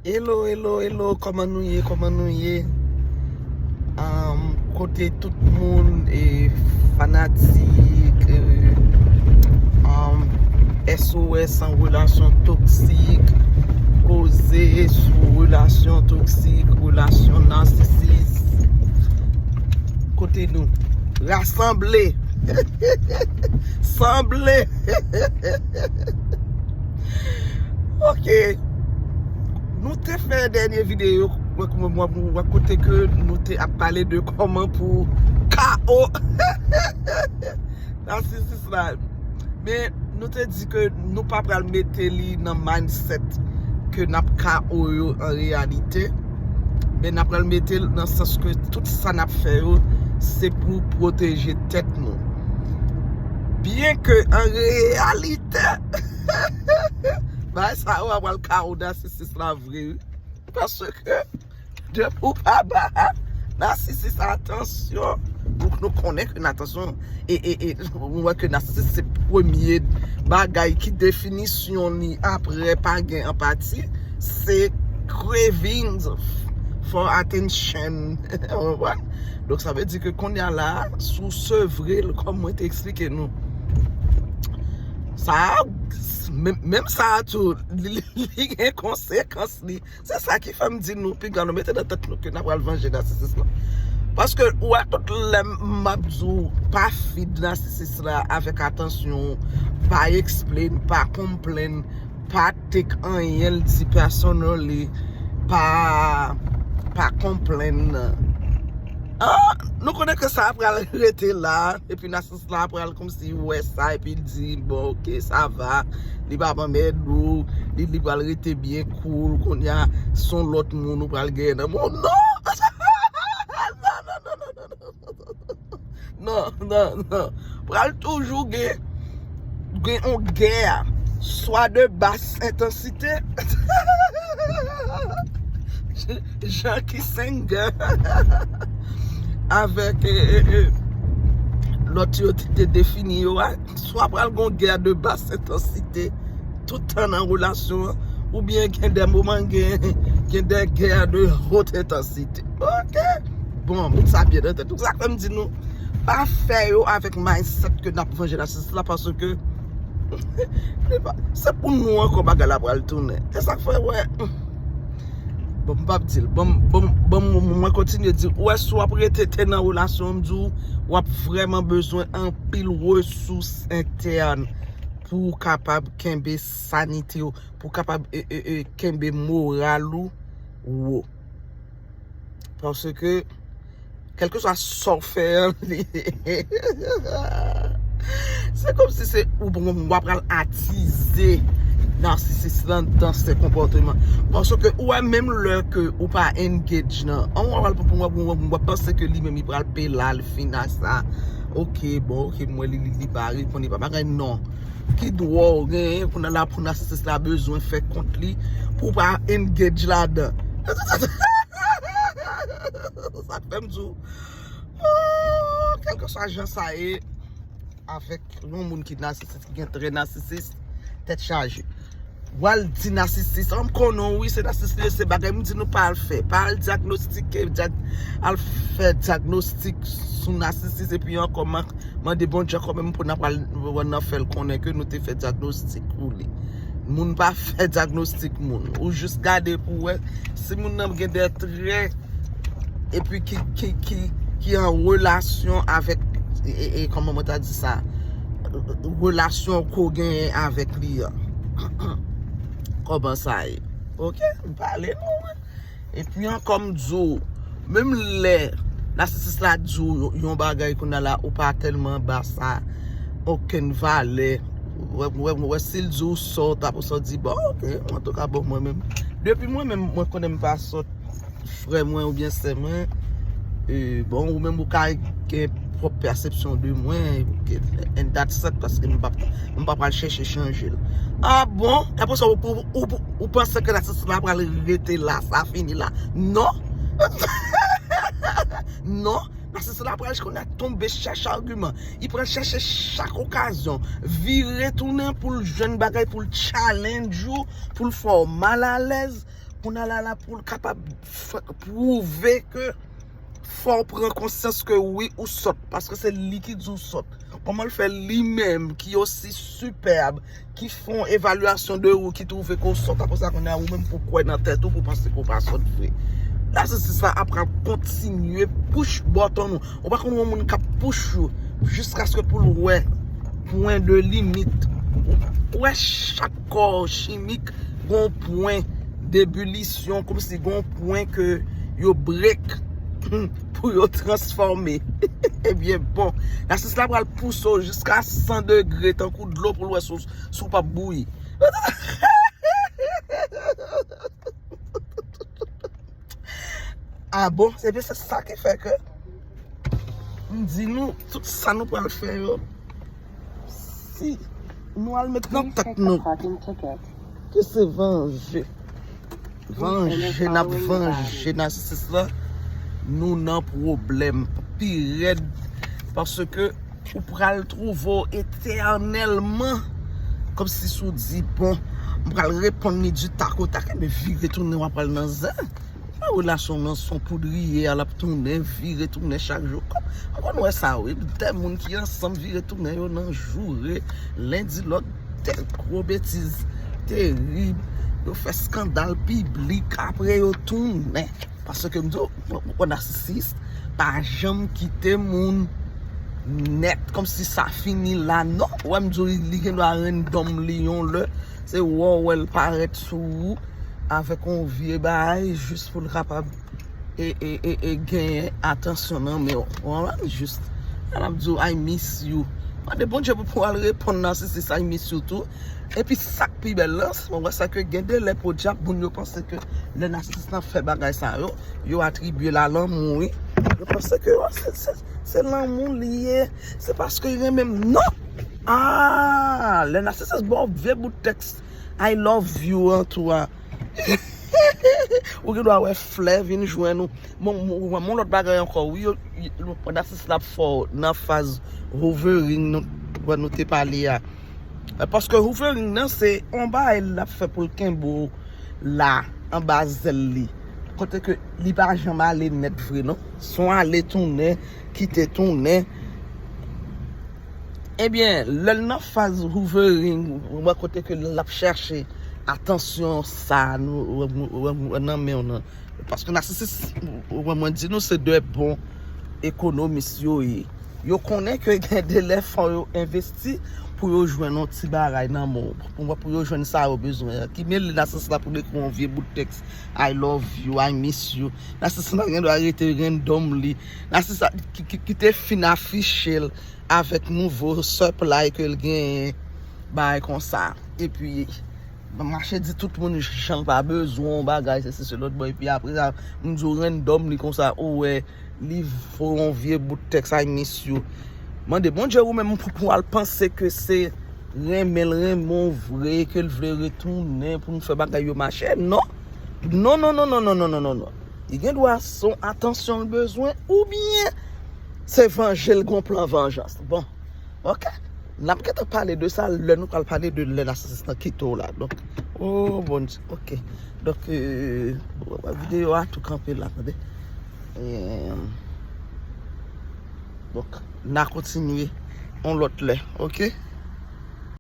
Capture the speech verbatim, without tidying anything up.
Hello, hello, hello, kòman nou ye, kòman nou ye? Um, kote tout moun, e, fanatik, e, um, S O S an relasyon toksik, koze sou relasyon toksik, relasyon nasisis. Kote nou? Rasanble. Sanble. Ok. Nou te fè dènye videyo, wè kote ke nou te ap pale de kòman pou K O nasisis la. Men nou te di ke nou pa pral mete li nan mindset ke n ap K O yo an reyalite. Men n ap pral mete l nan sans ke tout sa n ap fè yo, se pou pwoteje tèt nou. Byen ke an reyalite, bagay sa yo ap pral K O nasisis la vre, wi. Paske depi w pa ba nasisis atansyon, nou konnen ke atansyon, e, e, e, nou wè ke nasisis se premye bagay ki definisyon li apre pa gen anpati, se cravings for attention. Ou konprann? Donk, sa vle di ke kounye a la, si w sevre l, kòm mwen te eksplike nou, sa, menm, menm sa a tou, li, li, li gen konsekans li. Se sa ki fè m di nou, piga nou mete nan tèt nou ke n ap pral vanje nasisis la. Paske, ou wè, tout lè m ap di w, pa feed nasisis la avèk atansyon, pa explain, pa complain, pa take anyen l di personally, pa, pa complain. Ah, nou konnen ke sa pral rete la, epi nasisis la pral kòmsi wè sa, epi l di, bon, ok, sa va, li pa ban mèd ou, li, li pral rete byen cool, kounye a, se yon lòt moun ou pral genyen nan moun. Non! Non, non, non, non. Pral toujou gen, gen yon gè, swa de bas entansite, jan ki Senga avèk, e, e, e, lòt yo te, te defini yo a, swa pral gen yon gè de bas entansite, tout tan nan relasyon an, oubyen gen de moman gen, gen de gè de haute intensité. Ok. Bon, met sa byen nan tèt. Tout sa ke m di nou, pa fè yo avèk mindset ke n ap vanje nasisis la, paske se pou nou ankò bagay la pral tounen. E sa k fè, wè. Bon, m p ap di l. Bon, bon, bon, mwen kontinye di, ou wè, si w ap rete te nan relasyon, m di w, w ap vrèman bezwen anpil resous entèn pou w kapab kenbe sanite w, pou w kapab, e, e, e, kenbe moral ou wo. Paske, kèlkeswa sa w fè an, li, se kòmsi se ou, w ap pral atize nasisis lan dan se konpòteman. Paske ou wè, menm lè ke ou pa engage nan, an w ap, w ap, w ap, w ap panse ke li menm li pral pela, li fin a sa. Ok, bon, ok, mwen li, li, li pa reponn, li pa bagay, non. Ki dwa w genyen kounye a la pou nasisis la bezwen fè kont li pou w pa engage ladan? Sa k fè m di w, oh, kèlkeswa jan sa ye, avèk yon moun ki nasisis, ki gen trè nasisis, tèt chaje. W al di nasisis, an, m konnen w, wi, se nasisis li ye, se bagay, m di nou pa al fè, pa al dyagnostike, dyak-, al fè dyagnostik sou nasisis, epi ankò, man-, mande Bondye kanmenm pou n ap al nan fè l konnen ke nou te fè dyagnostik pou li. Moun pa fè dyagnostik moun. Ou jis gade pou wè si moun nan gen de trè, epi ki, ki, ki, ki an relasyon avèk, e, e, e, kòman mwen ta di sa? Relasyon ke w genyen avèk li an. Kòman sa ye? Ok, m pale non, wi. Epi ankò m di w, menm lè nasisis la di w yon, yon bagay kounye a la, ou pa tèlman ba sa okenn valè. Wè, wè, wè, si l di w sa, w ta pou sa di, bon, ok, antouka, bon, mwen menm. Depi mwen menm, mwen konnen m pa sòt frè mwen oubyen sè mwen, e, bon, ou menm ou ka gen pwòp pèsepsyon de mwen, and that's it, paske m pa, m pa pral chèche chanje l. Ah bon? Apre sa, ou, ou, ou, ou panse ke nasisis la pral rete la, sa fini la? Non. Non. Nasisis la pral konnen tonbe chèche agiman. Li pral chèche chak okazyon, vire tounen pou l jwenn bagay, pou l challenge ou, pou l fè w mal alèz, Moun ala la pou l kapab f- pwouve ke fò w pran konsyans ke wi, ou sòt, paske se li ki di w sòt. Kòman l fè li menm ki osi sipèb, ki fè yon evalyasyon de ou, ki twouve ke w sòt, apre sa kounye a ou menm pou kwè nan tèt ou, pou panse ke w pa sòt vre? Nasistis la ap pral kontinye push button ou. Ou pa konn yon moun k ap push ou jiskaske pou l wè pwen de limit. Ou wè chak kò chimik gon pwen debilisyon, kòmsi gon pwen ke yo break pou yo transfòme. Ebyen bon, nasistis la pral pouse w jiska san degre tankou dlo pou l wè si w, si w p ap bouyi. Ah bon, ebyen se sa ki fè ke m di nou tout sa nou pral fè yo, si nou al met nan tèt nou ke se vanje. Vanje n ap vanje nasistis la, nou nan pwoblèm pi rèd, paske ou pral twouve w etènèlman kòmsi si w di, bon, m pral reponn li di takotak, ebyen vire tounen w ap pral nan zen. Relasyon w nan se yon poudriye, l ap tounen, vire tounen chak jou. Kòm, ou konn wè sa, wi. De moun ki ansanm vire tounen, yo nan joure, len di lòt de gwo betiz terib, yo fè eskandal piblik, apre yo tounen. Paske m di w, yon nasisis pa janm kite moun nèt, kòmsi sa fini la, non. Ou wè m di w, li gendwa random li yon lè, se wè w wè l parèt sou ou avèk yon vye bagay, jis pou l kapab e, e, e, e genyen atansyon nan men w. Ou konprann? Jis, l ap di w, "I miss you." Mande Bondye pou, pou al reponn nasisis "I miss you" tou. Epi sa k pi bèl lan, mwen wè sa ke gen de lè podyab moun yo panse ke lè nasisis lan fè bagay sa yo, yo atribye l a lanmou, wi. Yo panse ke, oh, se, se, se lanmou li ye, se paske l renmen m. Non! Ah, lè nasisis ba w vye bout tèks "I love you" an tou a, ou gendwa wè flè vin jwenn ou. Bon, m wè yon lòt bagay ankò, wi, yo, yo, pandan sis la ap fè w nan faz hovering, nou, wè nou te pale a. Paske hovering nan, se yon bagay l ap fè pou l kenbe w la, anba zèl li. Kote ke li pa janm ale nèt vre, non. Se yon ale tounen, kite tounen. Ebyen, lè l nan faz hovering, ou wè kote ke l ap chache atansyon sa nou, nan men w nan. Paske nasisis, ou wè mwen di nou, se de bon ekonomis yo ye. Yo konnen ke gen de lè fò yo envesti pou yo jwenn yon ti bagay nan men w, pou, pou yo jwenn sa yo bezwen an. Ki mele nasisis la pou l ekri yon vye bout tèks, "I love you, I miss you." Nasisis la gendwa rete random li. Nasisis la ki, ki, ki te fin afiche l avèk nouvo supply ke l genyen, bagay konsa. Epi, mache di tout moun jan l pa bezwen yon bagay, se, se, se lòt bò. Epi apre sa, m di w random li konsa, ou wè, li voye yon vye bout tèks, "I miss you." Mande Bondye ou menm pou, pou al panse ke se renmen l renmen w vre, ke l vle retounen pou nou fè bagay yo mache. Non. Non, non, non, non. Li gendwa se yon atansyon l bezwen, oubyen se vanje l, gon plan vanjans. Bon, ok. N ap gentan pale de sa lè nou pral pale de lè nasisis lan kite w la. Donk, oh Bondye, ok. Donk, euh, videyo a tou kanpe la, tande. Euh, donk, n a kontinye yon lòt lè, ok?